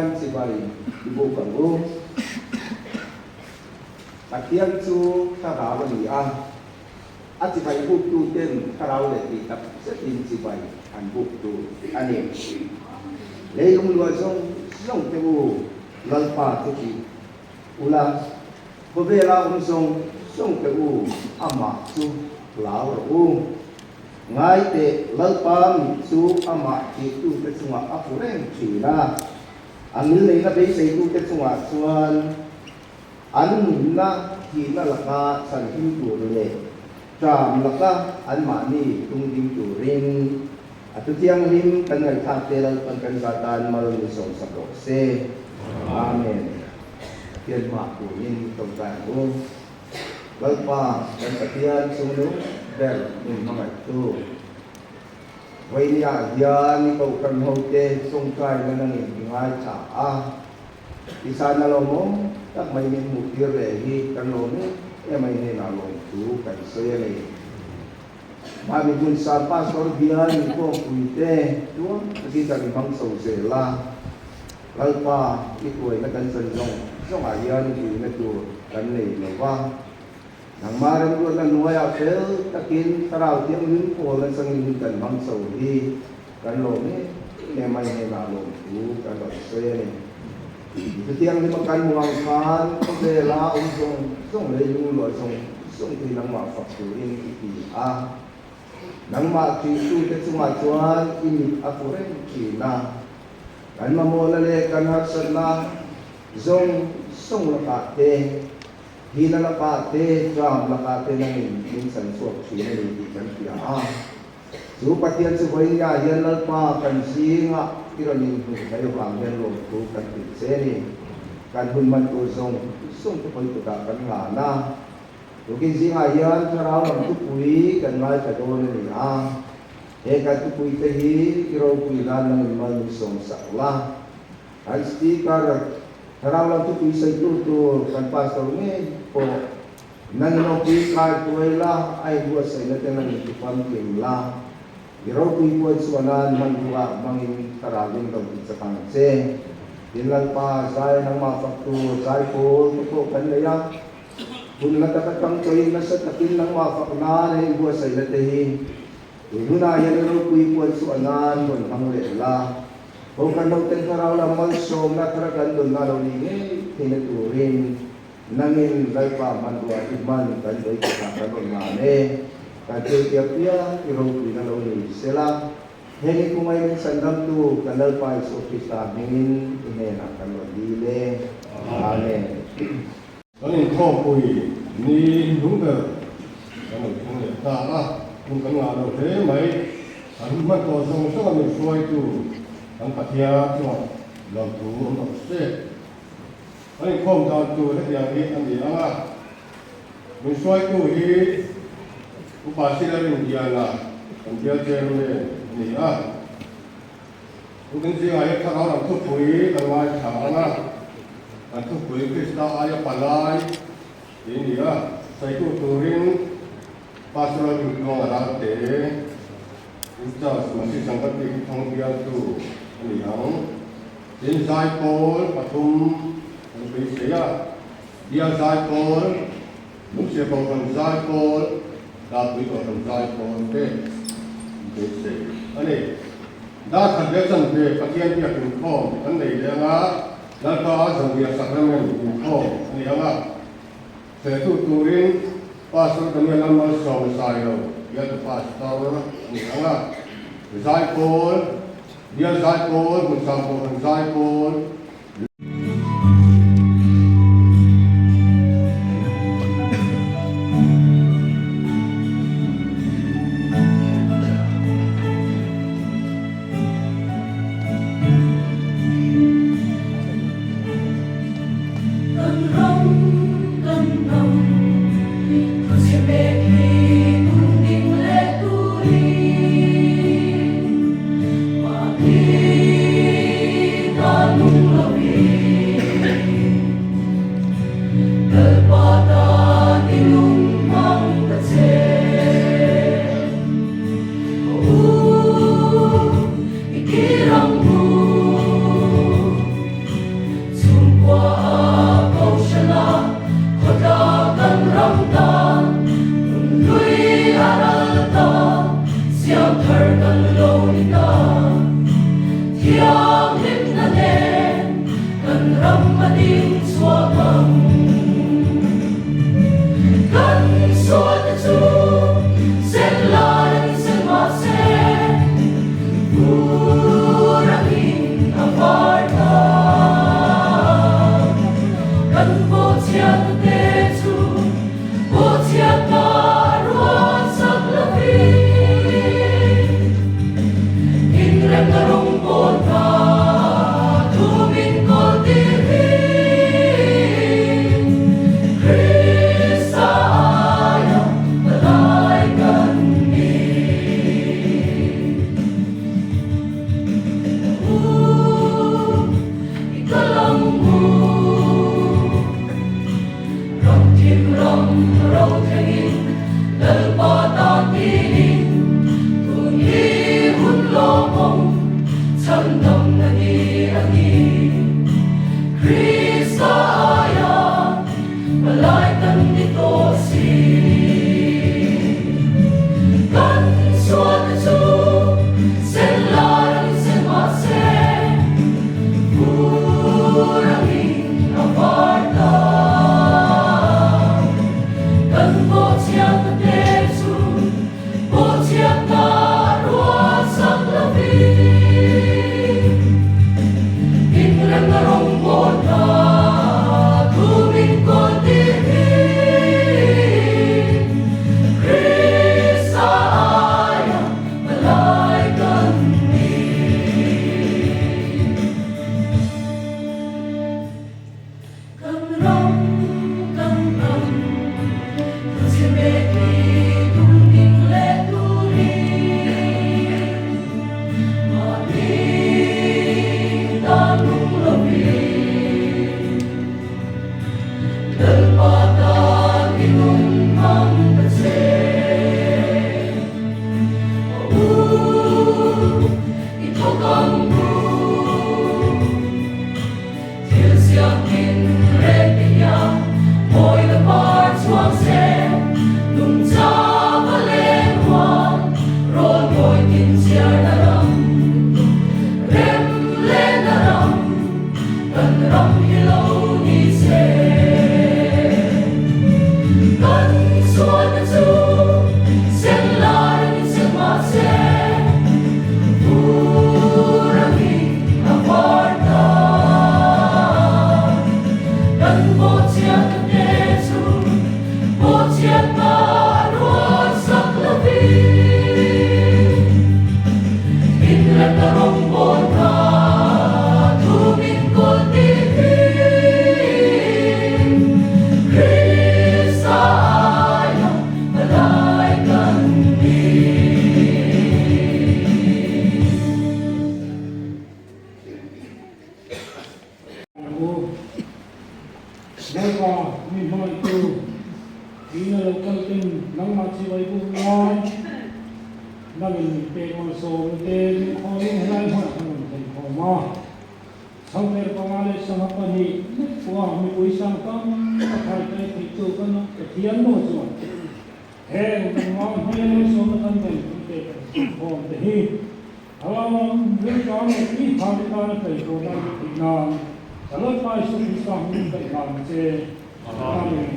Pathian chibai i buk ang u. Pathian chu thlarau a ni a, a chibai buktu ten thlarau leh tih tak zetin chibai an buk tur a ni. Leilung luah zawng zawng te u Lalpa chu tih ula, khawvela awm zawng zawng te u amah chu hlau rawh u. Ngai teh, Lalpa mit chu amah tihtu te chungah a fu reng thin a, a ngilneihna beiseitu te chungah chuan an nunna thihna laka chhanhim tur leh ṭam laka anmahni tungding turin a thu thianghlim kan ngaihthlak te Lalpan kan za tan mal min sawmsak rawh se. Amen. Pathian hmah turin tawngtai ang u. Lalpa kan Pathian chungnung ber min hmangaihtu. Vawinia hian i kohhran hote tawngtaina nangin i ngaithla a, i chhana lawmawm tak mai min hmuhtir leh hi kan lawm em em a, i hnenah lawmthu kan sawi a ni. Mahni hmun sa pastor hian i kawngpuite tuam takin kan hmang chho zel a. Lalpa, i tuaina kan chan zawng zawngah hian vuina tur kan nei lo va. Nangmah remruatna hnuaiah fel takin Thlarau Thianghlim pawl atangin hun kan hmang chho hi kan lawm em em a, i hnenah lawmthu kan rawn sawi a ni. Mithu Thianghlima kan hmu ang khan khawvela awm zawng zawng leh lungluah zawng zawng te hi nangmah fak turin i ti a. Nangmah Kristu te chungah chuan i mit a fu reng thin a. Kan mamawhna leh kan harsatna zawng zawng lakah te, hina lakah te, ṭam lakah te nangin min chan chhuak ṭhin a ni tih kan hria a. Chu Pathian chu vawinia hian Lalpa kan zingah i rawn inhmuh mai avang hian lawmthu kan hrilh che a ni. Kan hun man tur zawng zawng te pawhin kutah kan ngan a. Tukin zingah hian thlarau lam thupui kan ngaithla dawn a ni a. He kan thupui te hi i ropui nan nangin mal min sawm sak la. Kan Speaker, thlarau lam thupui sawitu tur kan Pastor ngei pawh nangin awpui kai tuai la, a inbuatsaihna te nangin ti famkim la. I ropui puan chhuah nan hmanrua hmangin thlarau in rawn ti chak ang che. Tin Lalpa zai nangmah fak tur zai pawl te pawh kan nei a. Hun la taka tang tawhin nasa takin nangmah fak nan hei buatsaihna te hi tun hunah hian i ropui puan chhuah nan rawn hmang leh la. Ho kan lo ten thlarau lam malsawmna thar kan dawnna lo ni ngei theihna turin nangin Lalpa hmanrua i hman kan vawi khatah kan rawn ngan e. Kan thil piah piang i ropuina lo ni sela, heng i khawngaiin min chhandamtu kan Lalpa Isua Krista hmingin i hnenah kan rawn dil e. Amen. Kan inkhawmpui ni hnung ber kan lo thleng leh ta a, hun kan ngah lo hle mai. Kan hun hman tawh zawng zawng a min hruaitu kan Pathian chuan lawmthu awm rawh se. Kan inkhawm dan tur hetiang hi a ni ang a, min hruaitu hi Upa Silarin Diana kan bial chairman a ni a. Tukin zingah hian thlarau lam thupui kan ngaithla ang a, kan thupui Krista aia palai tih a ni a, sawitu turin Pastoral Rintlawng a ralte in charge Masi Sangkati hi thang bialtu a ni ang. Tin, zaipawl pathum kan beisei a, Bial zaipawl, Lungchhia Kohhran zaipawl, Dapui Kohhran zaipawl te an beisei a ni. Darkhat leh chanve Pathian biak inkhawm kan nei leh ang a, Lalpa Zanriah Sacrament inkhawm a ni ang a, Thehtu turin Pastor Daniel Lalmalsawma Sailo bialtu Pastor a ni ang a, Zaipawl, Bial Zaipawl, Hmunsang Kohhran Zaipawl, Kan ram, kan hnam, thuchhe pek hi tum ding leh turin. Thim ram ro thlengin Lalpa tan tiin tun hi hun lawmawm chhandamna ni a ni. Krista aia palai kan ni tawh si. Kan sualte chu sen lar angin sen mah se, fur angin a var ta. Kan bawhchhiatna te chu bawhchhiatna ruahsak lovin, inremna rawngbawlna thu min kawl tir hi. Krista aia palai kan ni. Kan ram, kan ram, thu chhe mek hi tum ding leh turin mahni tan nung lovin Lalpa tan i nun hmang ta che. Aw u, i thawk ang u. Thil siamkin reng te hian mawina par chhuak se, nungcha va leng rual rawn mawi tin chhiarna ram, rem lehna ram kan ram hi lo ni se. Kan sualte chu sen lar angin sen mah se, Fur angin a var ta. Kan bawhchhiatna te chu bawhchhiatna ruahsak lovin, inremna rawngbawlna thu min kawl tir hi. Krista aia palai kan ni. Ang u. Lalpa, mi hmangaihtu, ina lo kal ten nangmah chibai buk nan nangin min pek malsawmna te min khawmin helai hmunah kan rawn thlen khawm a. Chhangper panga leh sangha pahnih lek pawha mipui sang tam tak haikai theihtu kan Pathian maw chuan heng kan ngai hmel malsawmna kan dawn thute kan sawikhawm te hi Halam riltam leh tui thate tana kaihruat a nih theih nan ka Lalpa Isu Krista hming ka ihlan che. Amen.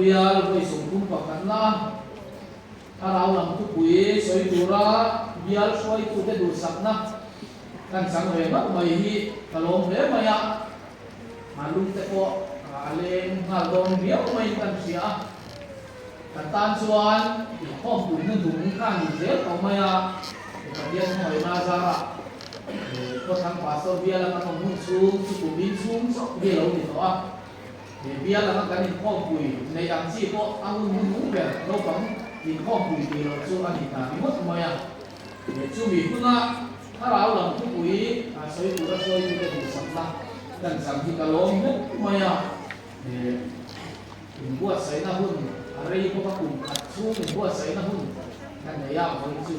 Bial vawi 31 na thlarau lam thupui sawi tura bial hruaitute duhsakna kan chang ve ngauh mai hi ka lawm hle mai a, a lung te pawh a leng nghal dawn viau maiin kan hria a, kan tan chuan inkhawmpui hnuhnung kha a ni zel tawh mai a, Pathian hmangaihna zarah Khawthlang Pastor biala kan awm hun chhung chu kum in chhung chauh hi a lo ni tawh a. He bial anga kan inkhawmpui neih ang chi pawh a hun hnuhnung ber naupang inkhawmpui tih loh chu a ni ta ringawt mai a. He chumi huna thlarau lam thupui a sawi tura hruaitute duhsakna kan chang hi ka lawm hle mai a. He inbuatsaihna hun a rei bawk a, kum khat chhung inbuatsaihna hun kan nei a, vawiin chu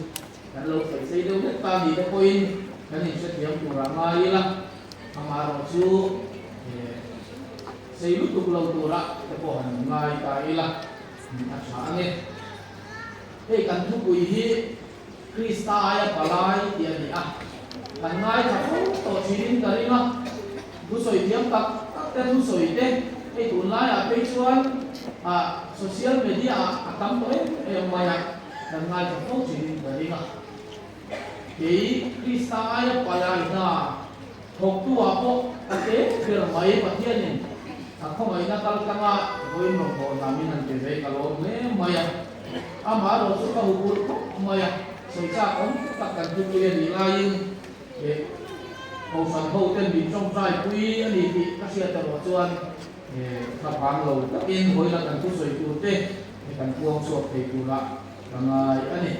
kan lo sawi sei deuh hlek ta ni te pawhin kan inhrethiam tur a ngai ila, amaherawh chu he sei lutuk lo tura te pawh han ngai ta ila a tha a ni. Hei kan thupui hi Krista aia palai tih a ni a, kan ngaithla fo tawh thinin ka ring a, thusawi thiam tak tak te thusawi te hei tunlaiah phei chuan ah social media ah a tam tawh em em mai a. Kan ngaithla fo thin ka ring a. Kei Krista aia palai hna thawktu-ah pawh ka te ber mai Pathianin a khawngaihna kal tlanga vawiin rawngbâwl hna min han pe ve ka lawm hle mai a. Amaherawh chu ka huphurh khawp mai a, sawi chak awm tak kan thupui a nih laiin eh Kohhran hoten min tawngtai pui a ni tih ka hriat erawh chuan eh ka vang lo takin vawiin a kan thusawi turte He kan puang chhuak thei turah ka ngai a ni.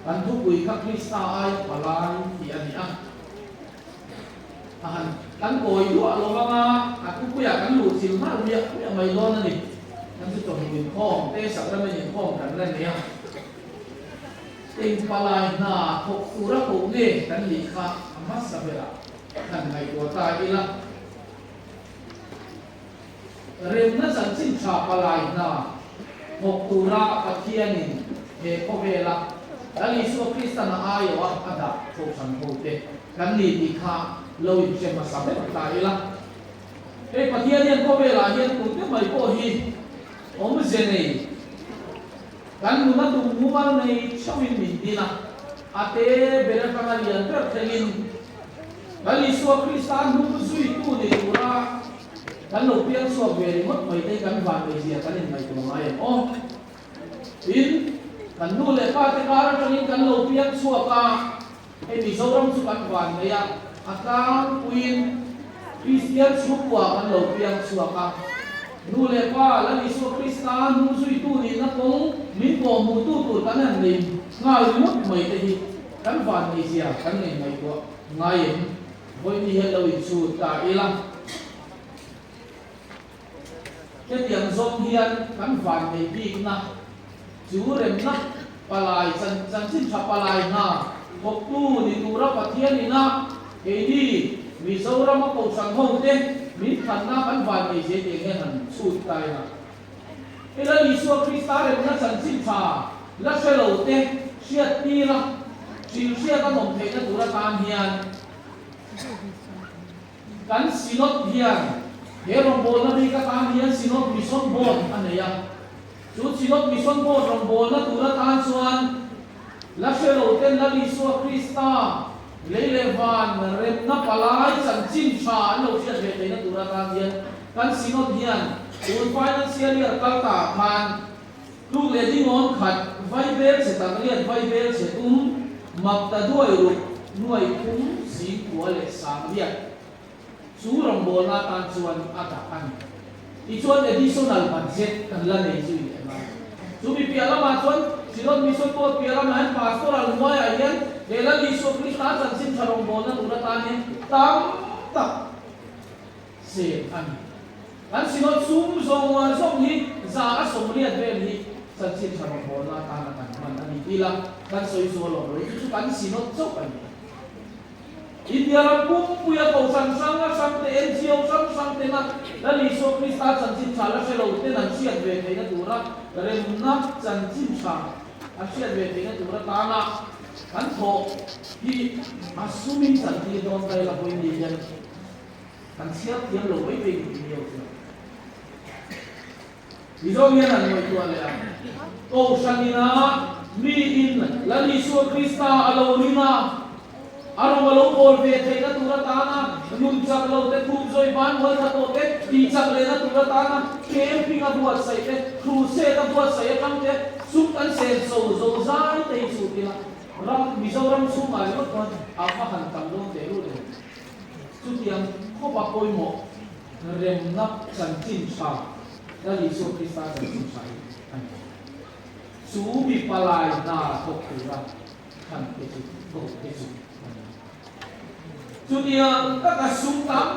Kan thupui kha Krista aia palai tih a ni a. A han kan kawi duah lo anga a thupuiah kan luh chil nghal miah miah mai dawn a ni. Kan chu chawhnu inkhawm te sacrament inkhawm kan la nei a. Eng palai hna thawk tura koh nge kan nih kha a hmasa berah kan ngaihtuah ta ila. Remna chanchin tha palai hna thawk tura Pathianin he khawvela Lal Isua Kristan a aiawh a a dah kohhran hote kan ni tih kha lo inhre hmasa ber ta ila. Hei Pathian hian khawvelah hian tute mai pawh hi awmze nei kan nuna tum mumal nei theuhin min din a, a te ber atanga lian ber thlengin Lal Isua Krista hnung zuitu ni tura kan lo piang chhuak ve ringawt mai te hi kan vanneihzia kan inngaihtuah ngai ang aw. Tin, kan nu leh pa te kar atangin kan lo piang chhuak a, hei Mizoram chu kan vanneih a, a tlangpuiin Kristian chhungkua kan lo piang chhuak a, nu leh pa Lal Isua Krista hnung zuitu nihna kawng min kawhhmuhtu tur kan han nei nghal ringawt mai te hi Kan vanneihzia kan ngei ngaihtuah ngai em? Vawiin hian lo inchhut ta ila. Hetiang zawng hian kan vanneih bikna chu remna palai chan chanchin tha palai hna thawktu ni tura Pathian ina keini Mizorama Kohhran hote min thlanna kan vanneihzia tiang hian han chhut ta ila. Ila Isua Krista remna chanchin tha la hre lo te hriat tir a, hrilh hriat a nawm theihna tur atan hian kan Synod hian he rawngbawlna bik atan hian Synod Mission Board a nei a. Chu Synod Mission Board rawngbawlna tur atan chuan la hre lo ten Lal Isua Krista lei leh van remna palai chanchin tha an lo hriat ve theihna tur atan hian kan Synod hian tun financial year kal ta ah khan tluk leh dingawn khat vai bel che tak riat vai bel che tum mak ta duai ruk nuai thum sing kua leh sang riat chu rawngbawlna atan chuan a dah a ni. Tichuan additional budget kan la nei zui leh ngai. Chu mi piah lamah chuan Synod Mission Board piah lamah hian Pastoral hnuaiah hian he Lal Isua Krista chanchin tha rawngbawlna tur atan hian tam tak sel a ni. Kan Synod sum zawng zawng hi za a 80 vel hi chanchin tha rawngbawlna atana kan hman a ni tih la kan sawi zual awm lo. Chu chu kan Synod chauh a ni. India ram pumpuia Kohhran hrang a hrang te, NGO hrang hrang tena Lal Isua Krista chanchin tha la hre lo ten an hriat ve theihna tura remna chanchin tha an hriat ve theihna tur atana kan thawh hi a sumin chantir dawn ta ila hawi ni hian kan chhiar thiam lo mai mai ni tih hi a awm. Mizo hian an ngaihtuah leh a, Kohhran ina miin Lal Isua Krista a lo ring a, a rawng a lo bawl ve theihna tur atana nun chak lo te, khum zawi ban mual tha tawh te tih chak lehna tur atana camping a buatsaih te, crusade a buatsaih atang te sum kan sen so zo zai te hi chu tila ram Mizoram chhungah ringawt chuan a va han tam dawn teh lut em? Chutiang khawpa pawimawh remna chanchin tha Lal Isua Krista chanchin tha hi a ni. Chu mi palai hna thawk tura khan te chu koh te chu a ni. Chutiang taka sum tam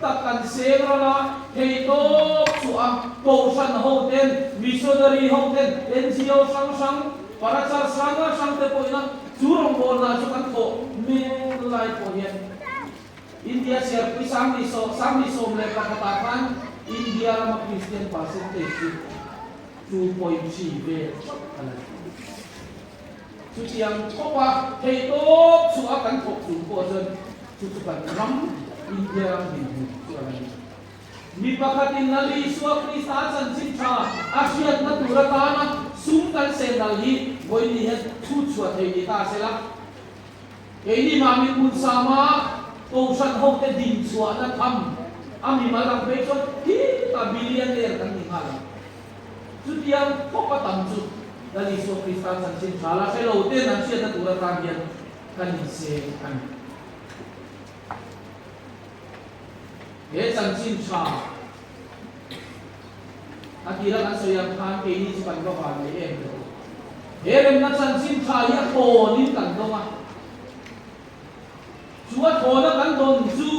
tak kan seng ral a, thei tawp chu a Kohhran ho ten, missionary ho ten, NGO hrang hrang, parachar hrang hrang te pawhin a chu rawngbawlna chu kan thawh mek lai pawh hian India Siarpui 2011 ah khan India rama Kristian percentage chu 2.3 vel chauh a la ni. Chutiang khawpa theihtawp chhuah a kan thawk chung pawh chuan chu chu kan ram India ram dinhmun chu a la ni. Mi pakhatin Lal Isua Krista chanchin tha a hriatna tur atana sum kan sen dal hi vawiin hian chhut chhuah thei ni ta se la. Keini mah mihmun sama Kohhran hote din chhuahna tham a mimal ang phei chuan khita billionaire kan ni nghal ang. Chutiang khawp a tam chu Lal Isua Krista chanchin tha la hre lo ten an hriatna tur atan hian kan inseng a ni. He chanchin tha a tira kan sawi ang khan keini chu kan va van nei em lo. He remna chanchin tha hi a thawnin kan dawng a. Chu a thawna kan dawn chu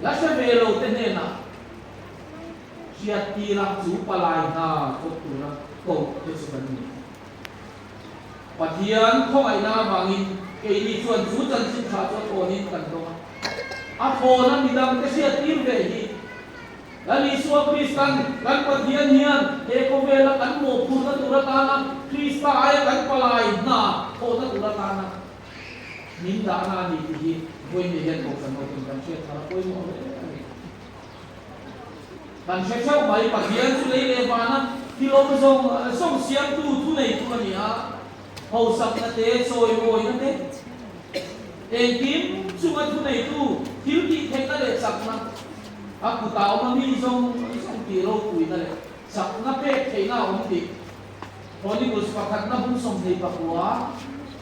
la hre ve lo te hnenah hriat tira chu palai hna thawk tura koh te chu kan ni. Pathian khawngaihna avangin keini chuan chu chanchin tha chu a thawnin kan dawng a. A thawna midangte hriattir ve hi Lal Isua Kristan kan Pathian hian he khawvela kan mawhphurhna tur atana Krista aia kan palai hna thawhna tur atana min dahna a ni tih hi vawiin hian Kohhran hoten kan hriat thar a pawimawh hle a ni. Kan hre theuh mai, Pathian chu lei leh vana thil awm zawng zawng siamtu thuneitu a ni a, hausakna te, chawimawina te, engkim chunga thuneitu thil tih theihna leh chakna a kutah awm a mi zawng zawng tih ropuina leh chakna pek theihna a awm tih Chronicles pakhatna bung 29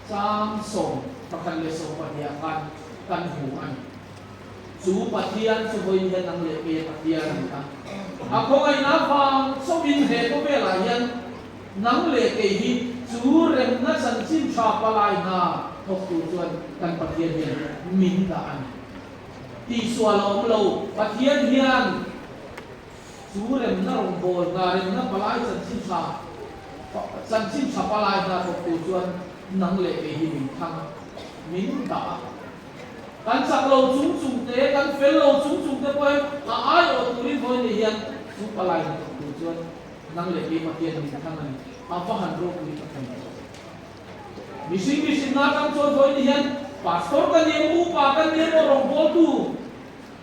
chang 11 12 ah khan kan hmu a ni. Chu Pathian chu vawiin hian nang leh ke Pathian a ni a. A khawngaihna vang chauhin he khawvelah hian nang leh kei hi chu remna chanchin tha palai hna thawk tur chuan kan Pathian hian min dah a ni. Tihsual a awm lo, Pathian hian chu remna rawngbâwl hna, remna palai chanchin tha, chanchin tha palai hna thawk tur chuan nang leh kei hi min thlang a, min dah a. Kan chak lo chung chung te, kan fel lo chung chung te pawhin a aiawh turin vawi nei hian chu palai hnathawk tur chuan nang leh kei Pathian min thlang a ni. A va han ropui tak em! Mihring mihrinna atang chuan vawi ni hian Pastor ka ni emaw, upa ka ni emaw, rawngbawltu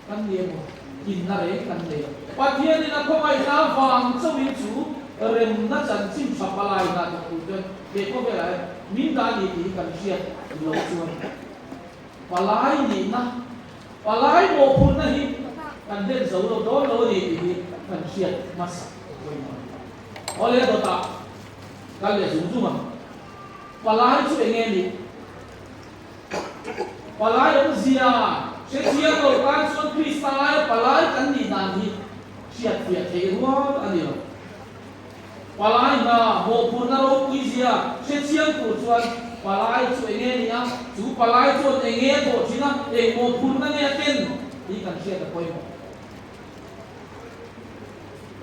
kan ni emaw inna reng kan nei lo. Pathianin a khawngaihna avang chauhin chu remna chanchin tha palai hnathawk tur chuan he khawvelah hian min dah a ni tih hi kan hriat lo chuan Palai nihna, palai mawhphurhna hi kan hlen zo lo dawn lo a ni tih hi kan hriat hmasa pawimawh a ni. Awle dawtah kal leh zung zung ang. Palai chu eng nge nih? Palai awmzia hre chiang lo tan chuan Krista aia palai kan nih dan hi hriat fiah theih rual a ni lo. Palai hna mawhphurhna ropui zia hre chiang tur chuan palai chu eng nge ni a, chu palai chuan eng nge a thawh thin a, eng mawhphurhna nge a ken tih kan hriat a pawimawh.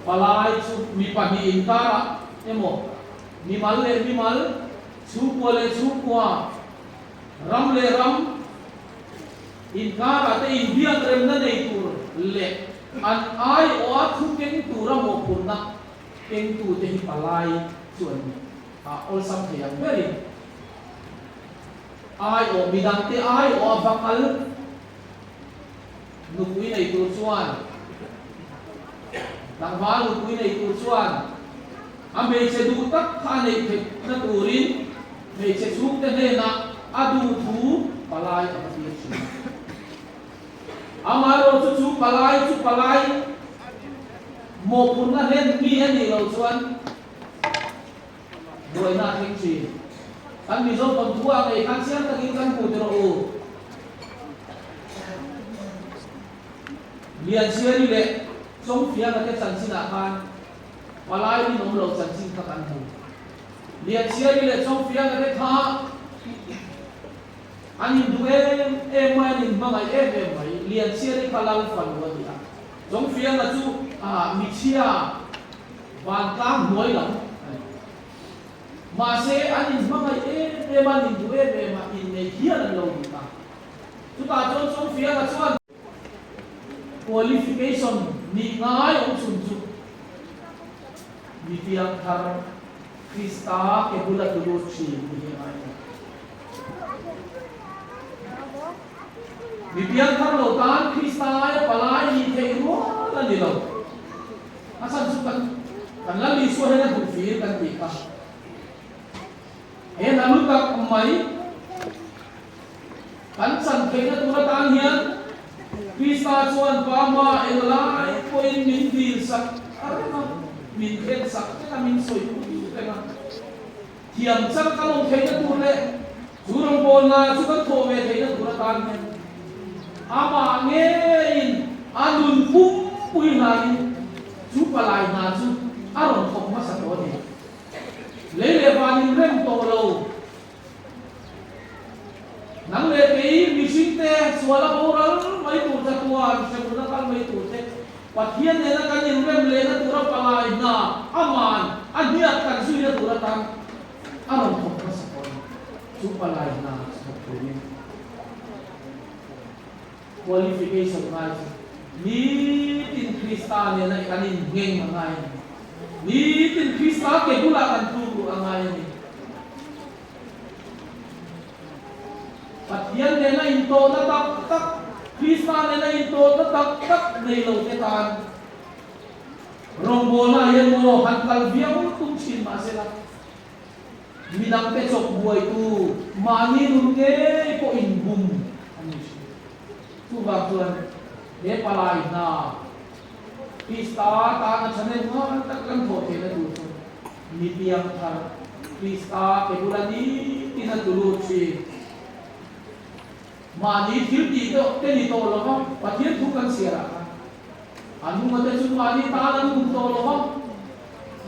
Palai chu mi pahnih inkarah emaw, mimal leh mimal, chhungkua leh chhungkua, ram leh ram inkarah te inbiak remna nei tur leh an aiawha thu keng tura mawhphurhna Kengtute hi palai chu an ni a, awlsam thei ang berin aiawh midangte aiawh a va kal nupui nei tur chuan tlangval nupui nei tur chuan. A hmeichhe duh tak kha a neih theih na turin hmeichhe chhungte hnenah a duh thu palai a va tir thin a. Amaherawhchu chu palai chu palai mawhphurhna hlen mi a nih loh chuan buaina a thleng thin. Kan Mizo thawnthu ah ngei khan chiang takin kan hmu ti rawh u. Lianchhiari leh Chawngfianga te chanchinah khan Palai rinawm lo chanchin kha kan hmu. Lianchhiari leh Chawngfianga te kha an induh em em mai, an inhmangaih em em mai. Lianchhiari kha lal fanu a ni a, Chawngfianga chu michhia vantlang hnuai lam a ni. Mahse, an inhmangaih em em a, an induh em em a, innei hial an lo duh ta. Chutah chuan Chawngfianga chuan. Qualification nih ngai awm chhun chu mi piang thar Krista ke bula tu lut thin ni hi a ngai a ni. Mi piang thar lo tan Krista aia palai nih theih rual a ni lo. A chhan chu kan kan Lal Isua hian a duh fir kan tih kha. He hna lu tak mai. Kan chan theihna tur atan hian Krista chuan Pa hma englai pawhin min dil sak a reng a, min thlen sak reng a, min sawi pui reng a. Thiam chang kan awm theihna tur leh chu rawngbawlna chu kan thawh ve theihna tur atan hian amah ngeiin a nun pumpui hlain chu palai hna chu a rawn thawk hmasa tawh a ni. Lei leh van inrem tawh lo. Nang leh kei mihringte sual a boral mai tur chatuan hremhmun a kal mai tur te, Pathian nena kan inrem lehna tura palai hna a man a hniak kan zuina tur atan a rawn thawk hmasa tawh a ni. Chu palai hna chu thawk turin qualification ngai chu nitin Krista nena kan inngheng a ngai a ni. Nitin Krista ke bulah kan tluk luh a ngai a ni. Pathian nena intawhna tak tak, Krista nena intawhna tak tak nei lo te tan rawngbawlna hian maw han kal viau tum thin mah sela, midangte chawp buaitu mahni nun ngei pawh inbum a ni thin. Chuvang chuan he palai hna Krista tana chhanem ngai tak kan thawh theihna tur chu mi piang thar Krista ke bula nitin a tulu thin. Mahni thil tih te te ni tawh lo va, Pathian thu kan chhiar ah khan a nunga te chu mahni tan an nung tawh lo va,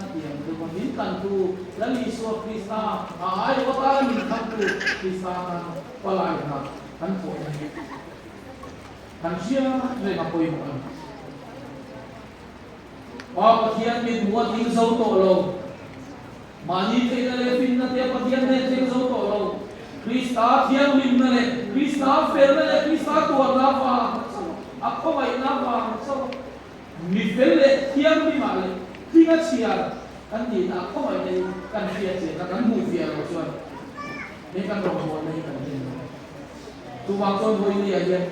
a ti ang chu va min tlantu Lal Isua Krista a aiawh atana min thangtu Krista tan palai hna kan thawhna hi Kan hria reng a pawimawh a ni. Pa Pathian mit hmuh a tling zo tawh lo. Mahni theihna leh finna te Pathian hnen thleng zo tawh lo. Krista thianghlimna leh Krista felna leh Krista tuarna avang chauh a, a khawngaihna avang chauh a, mi fel leh thianghlimah leh tlinga chhiar kan nihna a khawngaihna hi kan hria chenna kan hmuh fiah loh chuan he kan rawngbawlna hi kan hlen lo. Chuvang chuan vawinia hian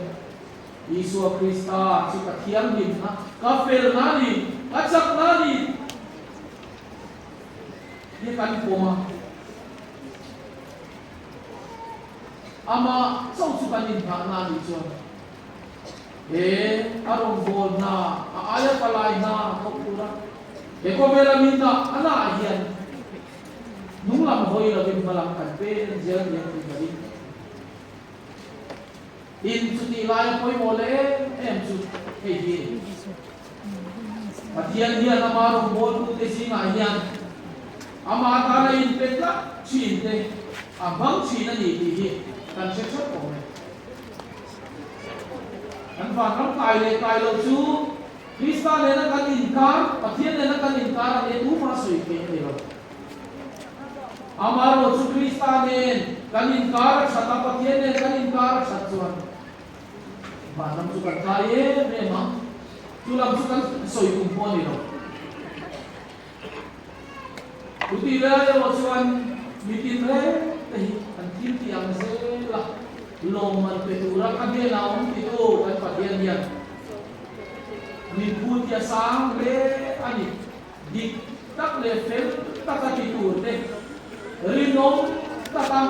Isua Krista chu ka thianghlimna, ka felna a ni, ka chakna a ni hi kan pawm a. Amah chauh chu kan inghahna a nih chuan he a rawngbawlna, a aia palai hna thawk tura he khawvela min dah a naah hian Hnung lam hawi lovin hma lam kan pen zel ni ang tih ka ring. Tin, chutih laia pawimawh leh em em chu hei hi a ni. Pathian hian ama rawngbawltute zingah hian ama tana inpe tlat thin te a hmang thin a ni tih hi kan hre theuh awm e. Kan vanram kai leh kai lo chu Krista nena kan inkar, Pathian nena kan inkar a nia tumah sawi theih a ni lo. Amaherawh chu Krista nen kan inkar a that a, Pathian nen kan inkar a that chuan vanram chu kan kai em em ang. Chu lam chu kan sawi tum pawh a ni lo. Chutih lai erawh chuan mitin reng te hi an thil tih ang zel a, lawmman pe tura ka hnenah awm titu kan Pathian hian min phut hi a sang hle a ni. Dik. tak leh fel taka ti tur te, rinawm taka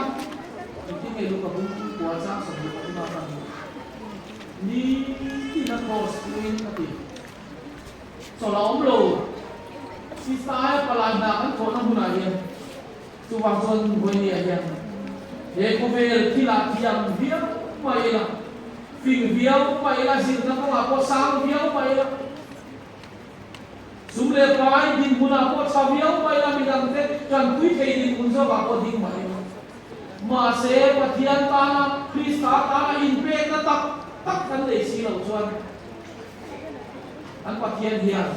engtin nge Luka bung kua chang 23 a kan hmuh ni tina cross puiin a ti. Chawlh a awm lo. Sista aia palai hna kan thawhna hmunah hian chuvang chuan Vawinia hian he khawvel thilah thiam viau mai ila, fing viau mai ila, zirna kawngah pawh sang viau mai ila, sum leh pai dinhmunah pawh tha viau mai ila, midangte tanpui thei dinhmun zawkah pawh ding mai ila. Mahse, Pathian tana, Krista tana inpekna tak tak kan nei si loh chuan, Kan Pathian hian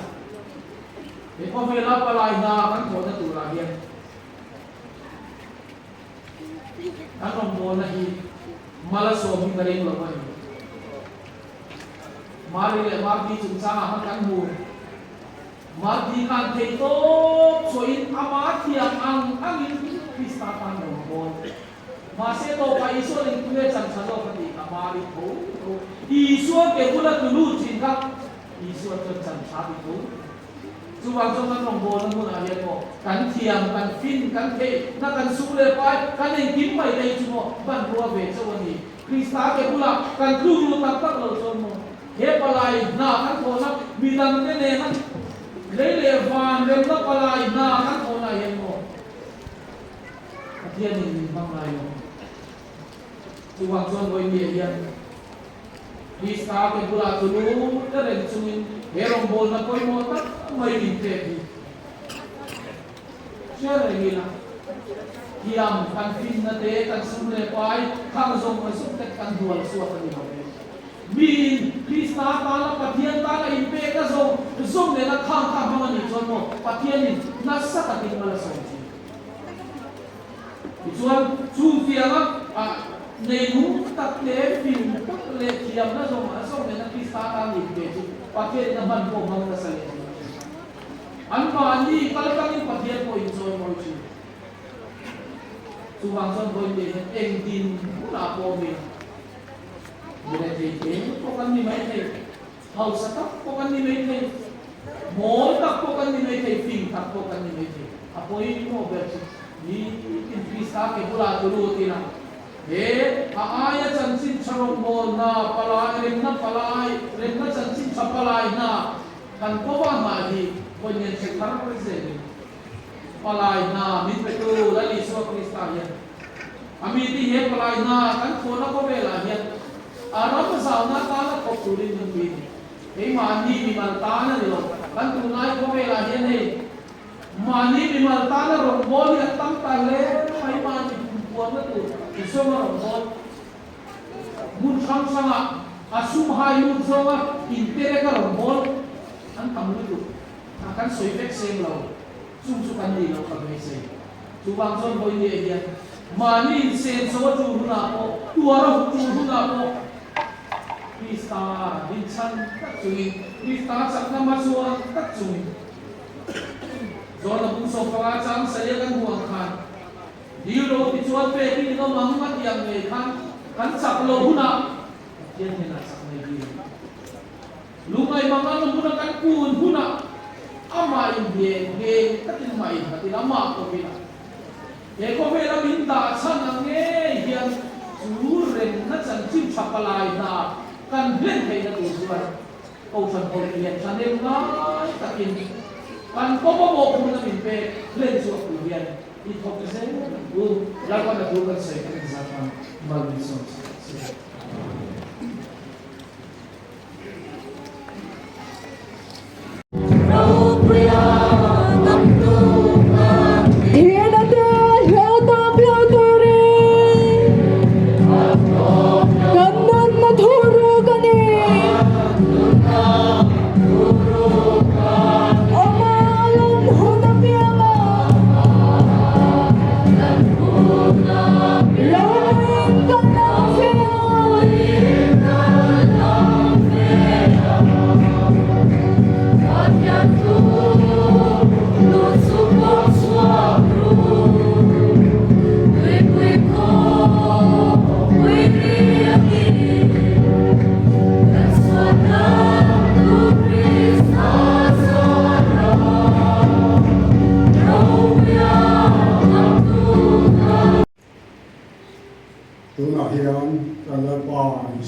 he khawvela palai hna kan thawhna turah hian kan rawngbawlna hi mal a sawm hi ka ring lo a ni. Mari leh Marthi chungchangah khan kan hmu. Marthi khan theihtawp chhuahin ama thiam ang angin Krista tan rawngbâwl. Mahse tawpah Isua nen tunge chan tha zawk a tih kha Mari tho tho. Isua ke bula tlu lut thin kha Isua chuan chan tha ti tho tho. Chuvang chuan kan rawngbawlna hmunah hian maw kan thiam, kan fin, kan theih na kan sum leh pai, kan engkim mai lei chu maw hmanrua ve chauh a ni. Krista ke bulah kan tluk lut tak tak lo chuan maw he palai hna kan thawhna midangte nena lei leh van remna palai hna kan thawhna hian maw Pathianin min hmang ngai lo. Chuvang chuan Vawinia hian Krista ke bulah chu lu te reng chungin he rawngbawlna pawimawh tak mai min pek hi hre reng ila, thiam kan finna te, kan sum leh pai thang zawng zawng te kan hnual chhuak a ni lo ve. Miin Krista tana Pathian tana inpekna zawng zawng nena khang kha hmang a nih chuan maw Pathianin nasa takin mal a sawm thin. Tichuan, chung tianga nei nung tak leh fing tak leh thiamna zawng zawng nena Krista tan inpe chu Pathianin a hman pawh hmang nasa leh zual thin. Anmahni kal tangin Pathian pawh inchawi mawi thin. Chuvang chuan vawiin hian eng din hmunah pawh awm ila, Mi rethei te pawh kan ni maithei, hausa tak pawh kan ni maithei, mawl tak pawh kan ni maithei, fing tak pawh kan ni maithei. A pawimawh ber chu nitin Krista ke bulah chu lut ila, he a aia chanchin tha rawngbawlna palai, remna palai, remna chanchin tha palai hna kan kova nghah hi vawiin hre thar zelin palai hna min petu Lal Isua Krista hian A mi ti he palai hna kan thawhna khawvelah hian a ram zauna tana thawk turin min pui a ni. Keimahni mimal tan a ni lo. Kan tunlai khawvelah hian hei mahni mimal tana rawngbâwl hi an tam ta hle mai. Mahni pumpuanna tur zawnga rawngbâwl hmun hrang hrangah a sum hai lut zawnga intereka rawngbâwl an tam lutuk. A kan sawi vek seng lo. Chung chu kan nih loh ka beisei. Chuvang chuan vawinia hian mahni insen so a tul hunah pawh, tuar a huk tul hunah pawh Krista rinchhan tak chungin, Krista chakna hmachhuan tak chungin John-a bung 15 chang saia kan hmuh ang khan dil lo ti chuan pek in awm ang a tih ang ngei khan kan chak lo hunah Pathian hnenah chak nei dil ang. Lungngai mangan na hmuna kan kun hunah amah in heng heng takin amah in nghatin amah khawvin a he khawvela min dah chhan ang ngei hian chu remna chanchin tha palai hna kan hlen theihna tur chuan Kohhran ho hian thahnem ngai takin kan kawm a mawhphurhna min pek hlen chhuak tur hian i thawk zel ang u. Lalpan a thu kan sawi kan inzat ang mal min sawm sak se.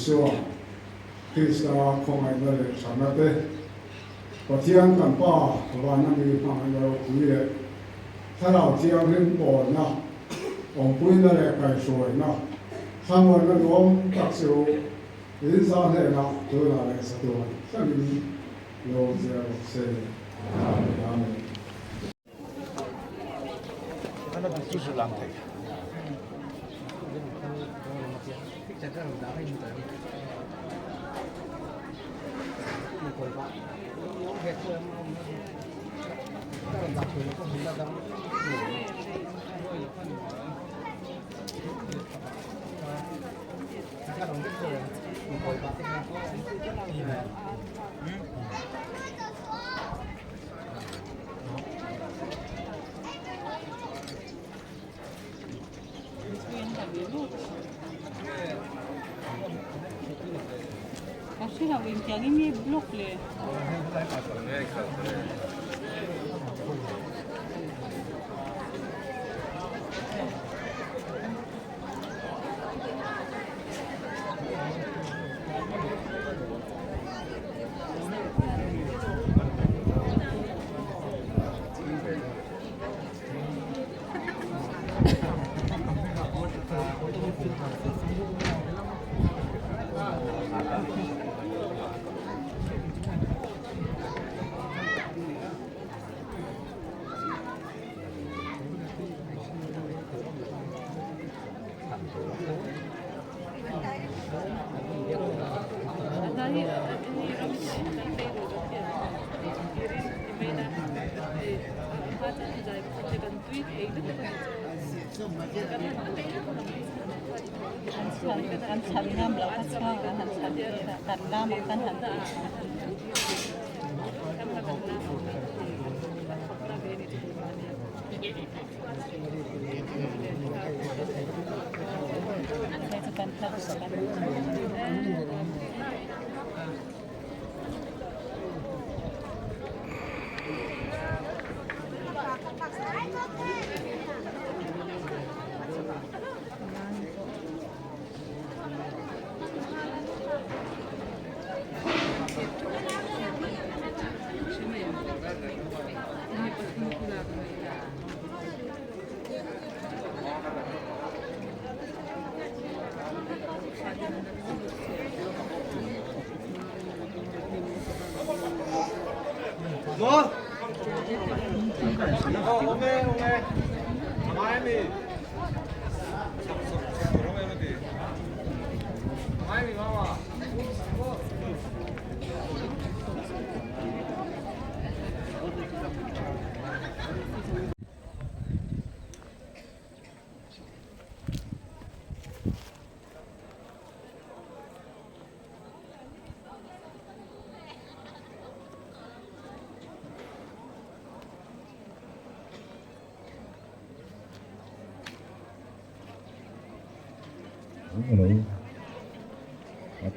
Isua Krista khawngaihna leh thatna te, Pathian kan Pa vana mi hmangaihna ropui leh Thlarau Thianghlim pawlna, awmpuina leh kaihhruaina thlamuanna nuam tak chu in za hnenah tunah leh chatuan thlengin lo zel rawh se. Amen.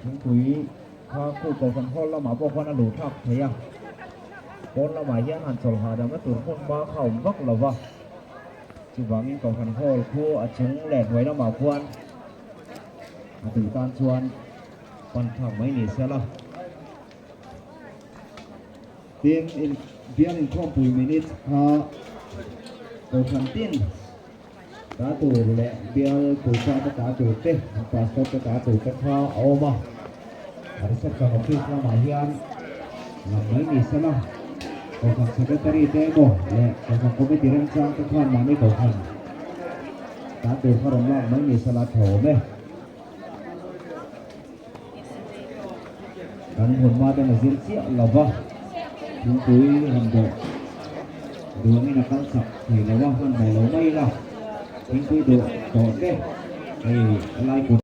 Thingpui kha khu kohhran hall lamah pawh khuan a luh thlak thei a, pawn lamah hian han chawlh hahdamna tur hmun hma kha a awm vak lo va, chuvangin kohhran hall khu a chung leh hnuai lamah khuan a duh tan chuan pan thlak mai ni se la. Tin, in bial inkhawmpui minute kha kohhran tin ta tur leh bial puipa te ta tur te, an pastor te ta tur te kha a awm a. A reception office lamah hian lam mai ni se la, kohhran secretary te emaw leh kohhran committee remchang te khan mahni kohhran ta tur kha rawn lak mai ni se la tha awm e. Kan hun hma ten a zir chiah lo va, thingpui han dawh duangin a kal chak thei lo a, hmanhmawh lo mai ila, thingpui dawh tawh te hei a lai kut.